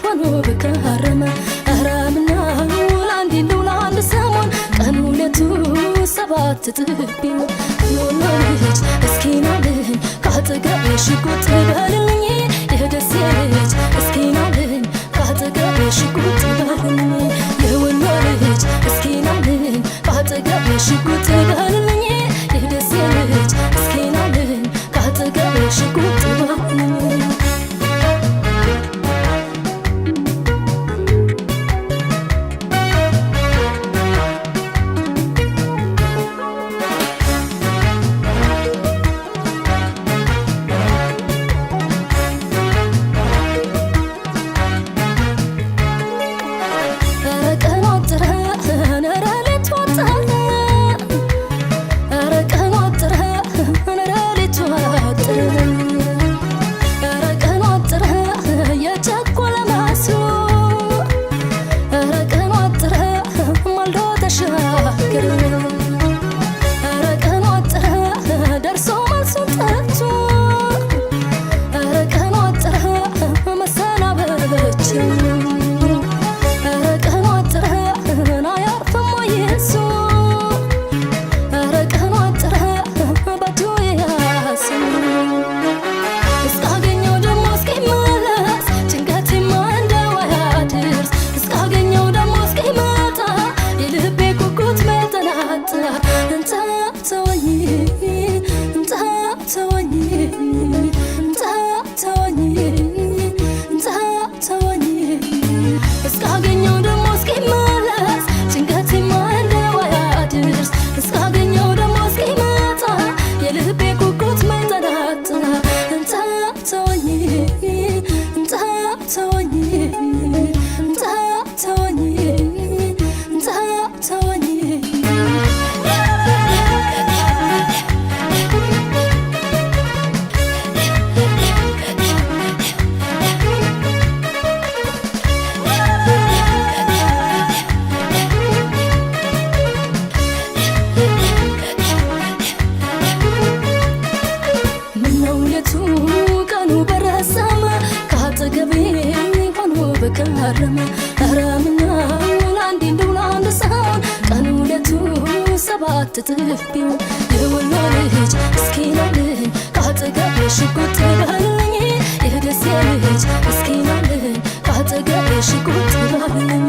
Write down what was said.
ሆኖ በከረመ፣ ኧረ ምነው ለአንድ እንደው ለአንድ ሰሞን ቀኑ ሌቱ ሰባት እጥፍ ቢሆን። የወሎ ልጅ እስኪ ናልኝ ካጠገቤ ሽጉጥ በልልኝ፣ የደሴ ልጅ እስኪ ናልኝ ካጠገቤ ሽጉጥ በልልኝ፣ የወሎ ልጅ እስኪ ናልኝ ካጠገቤ ሽጉጥ በልልኝ፣ የደሴ ልጅ እስኪ ናልኝ ካጠገቤ ሽጉጥ በልልኝ። ኧረ ቀኑ አጠረ፣ ኧረ ሌቱ አጠረ፣ ኧረ ቀኑ አጠረ፣ ኧረ ሌቱ አጠረ፣ ኧረ ቀኑ አጠረ የቸኮለ መስሎ፣ ኧረ ቀኑ አጠረ ማልዶ ተሻገረ፣ ኧረ ቀኑ አጠረ ደርሶ መልሱን ጠርቶ፣ ኧረ ቀኑ አጠረ መሰናበቻው፣ ኧረ ቀኑ አጠረ አያርፍም ወይ እሱ፣ ኧረ ቀኑ አጠረ በእጁ የያዘው፣ እስካገኘው ደግሞ እስኪመለስ ጭንቀቴማ እንደው አያድርስ፣ እስካገኘው ደግሞ እስኪመጣ የልቤ ጉጉት መጠናጣ። እንተው ተወኝ፣ እንተው ተወኝ፣ እንተው ተወኝ፣ እንተው ተወኝ፣ እስካገኘው ደግሞ እስኪመለስ ጭንቀቴማ እንደው አያድርስ፣ እስካገኘው ደግሞ እስኪመጣ የልቤ ጉጉት መጠናጣ። እንተው ተወኝ፣ እንተው ተወኝ፣ እንተው ተወኝ፣ እንተው ተወኝ። ምነው ሌቱ ቀኑ በረዘመ ከአጠገቤ ሆኖ በከረመ፣ ኧረ ምነው ለአንድ እንደው ለአንድ ሰሞን ቀኑ ሌቱ ሰባት እጥፍ ቢሆን። የወሎ ልጅ እስኪ ናልኝ ከአጠገቤ ሽጉጥ በልልኝ፣ የደሴ ልጅ እስኪ ናልኝ ከአጠገቤ ሽጉጥ በልልኝ።